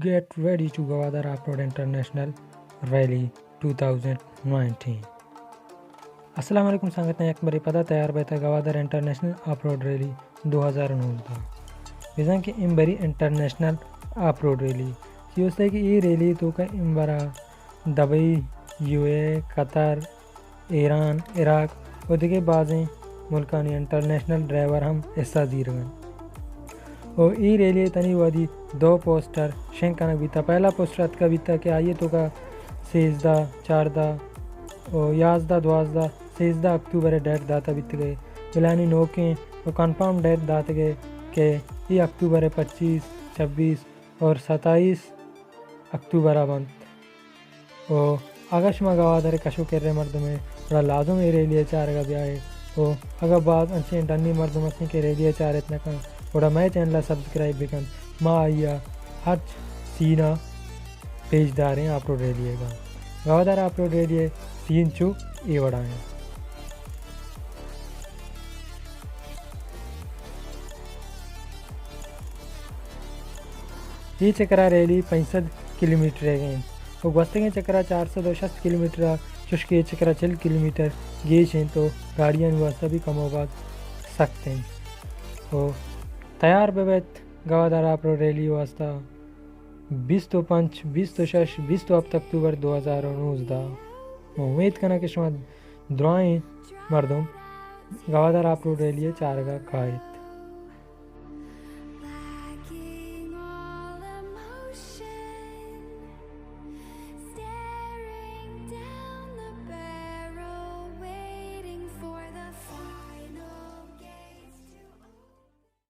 Get ready to Gwadar off road international rally two thousand nineteen. السلام علیکم سنگتاں، یک برے پدا تیار بیتا Gwadar international off road rally دو ہزار نوزدہ۔ بزاں کہ امبری انٹرنیشنل آف روڈ ریلی چی است کہ اے ریلی توکا امبرا Dubai, U A, Qatar, Iran, Iraq و دگہ بازیں ملکانی انٹرنیشنل ڈرائیور ہم حصہ زیرگ انت۔ و اے ریلی تنی وہدی دو پوسٹر شنگ کنگ بیتا۔ پہلا پوسٹر اتکا بیتا کہ آئی توکا سیزدہ، چاردہ و یازدہ، دوازدہ، سیزدہ اکتوبر ء ڈیٹ داتا بیتگے، بلے آنی نوکیں و کنفرم ڈیٹ داتگے کہ اے اکتوبر ء پچیس، چھبیس اور ستائیس اکتوبر ء بنت۔ و اگاں شما گوادر ء کش و کر ء مردمے، گڑا لازم اے ریلی ء چارگ ء بیائے۔ و اگاں باز انچیں ڈنی مردم ہستیں کہ ریلی ء چارت نہ کن، گڑا مئے چینل ء سبسکرائب بکن، ما آئی ء ہرچ سین ء پیش داریں آف روڈ ریلی ء گا۔ گوادر آف روڈ ریلی ء سین چو اے وڑا ہیں۔ اے چکرا ریلی پنچ سد کلومیٹر ء انت و گوستگیں چکرا چار سد و شست کلومیٹر ء، چوشکہ اے چکرا چل کلومیٹر گیش انت و گاڑیانی واسطہ بھی کم و باز سخت انت۔ و تیار بہ بیت گوادر آف روڈ ریلی واسطہ بیست و پنچ، بیست و شش، بیست و ہپت اکتوبر دو ہزار و نوزدہ۔ من امید کناں کہ شما درائیں مردم گوادر آف روڈ ریلی ء چارگا کائیت۔